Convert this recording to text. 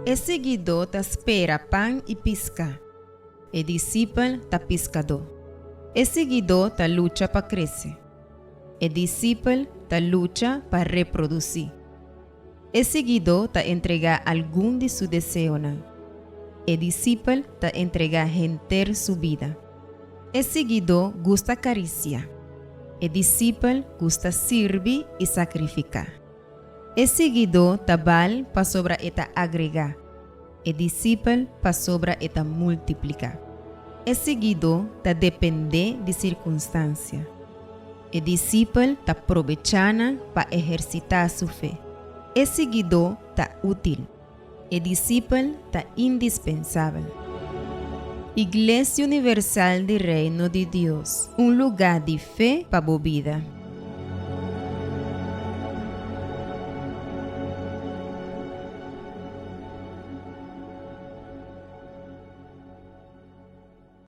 E siguidó ta spera pan i piská. E disipel ta piskadó. E siguidó ta lucha pa krese. E disipel ta lucha pa reprodusí. E siguidó ta entregá algun di su deseonan. E disipel ta entregá henter su bida. E siguidó gusta karisiá. E disipel gusta sirbi i sakrifiká. E siguidó ta bal pasobra e ta agregá, e disipel pasobra e ta multipliká. E siguidó ta dependé di sirkunstansia. E disipel ta probechá nan pa ehersitá su fe. E siguidó ta útil. E disipel ta indispensabel. Iglesia Universal di Reino di Dios, un lugá di fe pa bo bida.